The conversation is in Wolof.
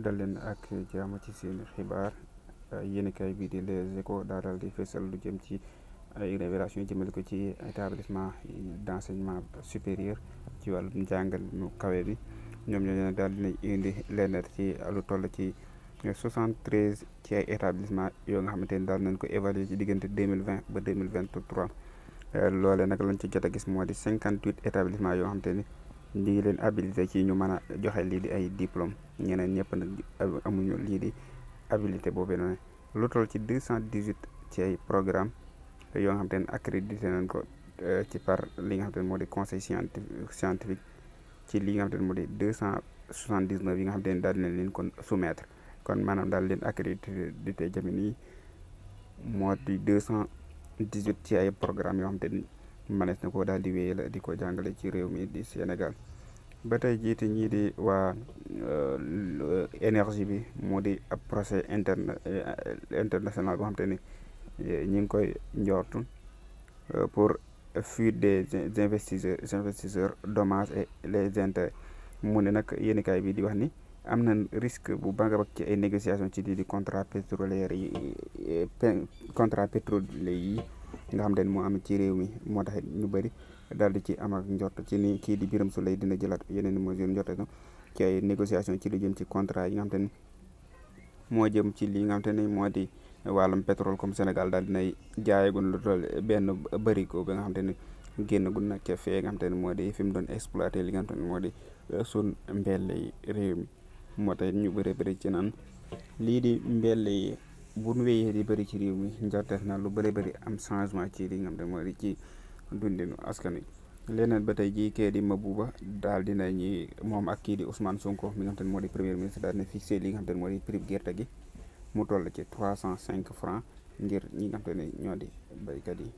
dal leen ak jàmm ci seen xibaar yéenekaay bi di Les Échos daal di fësal lu jëm ci ay révélation jëmale ko ci établissement d'enseignement supérieur ci wàllum njàngal mu kawe bi ñoom ñoo daal dinañ indi lenn ci lu toll ci 73 ci ay établissement yoo nga xamante ni daal nañ ko évaluer ci diggante 2020 ba 2023 loole nag lañ ci jot a gis moo di 58 établissement yoo xamante ni ñu ngi leen habilité ci ñu mën a joxe lii di ay diplôme ñeneen ñëpp nag amuñu lii di habilité boobu noonu lu toll ci 218 ci ay programme yoo nga xamante ne accrédité nañ ko ci par li nga xamante ne moo di conseil scientifique ci li nga xamante ne moo di 279 yi nga xamante ne daal dinañ leen kon soumettre kon maanaam daal leen accrédité jamono yi moo di 218 ci ay programme yoo xamante ni manees na ko daal di wéyal di ko jàngale ci réew mi di Sénégal ba tey jiite ñii di waa énergie bi moo di ab procès international boo xamante ni ñi ngi koy njortu pour fuite des investisseurs dommages et les intérêts mu ne nag yéenekaay bi di wax ni am na risque bu banga bak ci ay négociation ci lii di contrat pétrolier yi nga xam ne moo am ci réew mi moo tax ñu bëri daal di ci am ak njort ci ni kii di Birame Souleye dina jëlaat yeneen i mesures njort ci ay négociation ci lu jëm ci contrat yi nga xam te ni moo jëm ci li nga xam te ni moo di wàllum pétrole comme Sénégal daal dinay jaayagun lu toll benn bërigo ba nga xam te ni génn gun nag ca fee nga xam te ni moo di fi mu doon exploité li nga xam te ni moo di sun mbell yi réew mi moo tax ñu bëri ci naan lii di mbell yi bu nu wéyee di bëri ci réew mi njortees na lu bëri am changement ci li nga xam te moo di ci dundinu askan wi leneen ba tey jii kii di Mabouba daal dina ñi moom ak kii di Ousmane Sonko mi nga xam te ne moo di premier ministre daal dina fixé li nga xam te ne moo di prix gerte gi mu toll ci 305 francs ngir ñi nga xam te ne ñoo di béykat yi